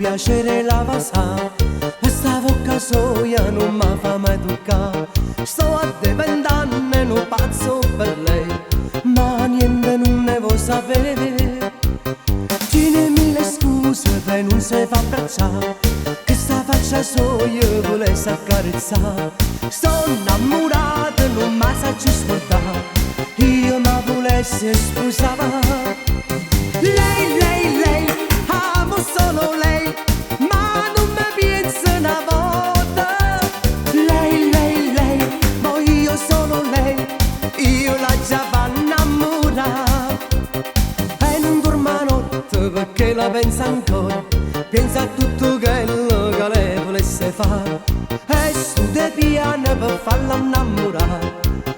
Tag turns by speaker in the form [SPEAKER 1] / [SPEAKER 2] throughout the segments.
[SPEAKER 1] piacere 'e la vasà E 'sta vocca soja nun m' 'a fa mai tuccà Sto addiventanno nu pazzo per lei Ma niente nun ne vo' sapè Tiene mille scuse pe' nun se fa abbraccià Chesta faccia soja vulesse accarezzà Sto 'nnammurato nun m' 'a saccio scurdà Io m' 'a vulesse spusà Lei, lei, lei, amo solo lei Ma nun me pienze 'na vota Lei, lei, lei, voglio solo lei Io l'aggia fa 'nnammurà E nun dormo 'a notte pecché la penso ancora Penso a tutto chello ca le vulesse fa E studio piano pe' farla 'nnammurà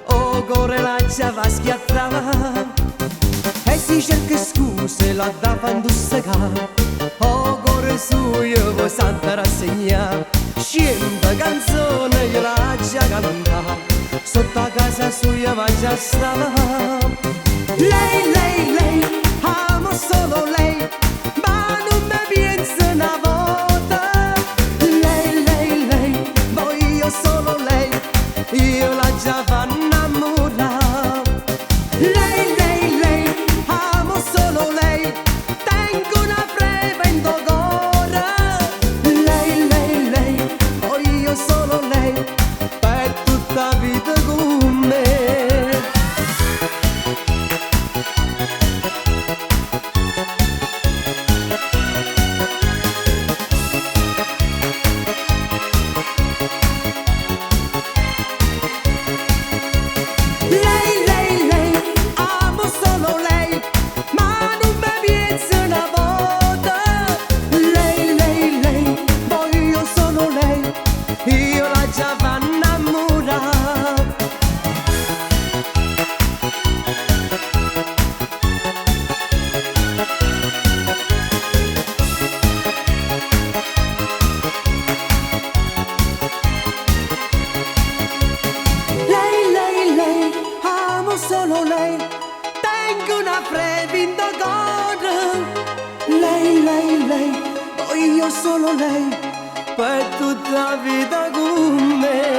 [SPEAKER 1] 'O core l'aggia fa schiattà E si cerca scuse l'adda fa 'ntussecà 'O core sujo po' s'adda rassegnà Ciento canzone io l'aggia cantà Sotto 'a casa soja m'aggia sta Lei, lei, lei, amo solo lei Ma nun me pienze 'na vota Lei, lei, lei, voglio solo lei Io l'aggia fa 'nnammurà Lei, lei, lei, amo solo lei Tengo 'na freva 'int' 'o core Lei, lei, lei, voglio solo lei Per tutta 'a vita con me. Lei, lei, lei, amo solo lei, ma nun me pienze 'na vota. Lei, lei, lei, voglio solo lei, io l'aggia fa 'nnammurà. Lei, lei, lei, amo solo lei, tengo 'na freva 'int' 'o core. Lei, lei, lei, voglio solo lei, per tutta 'a vita con me.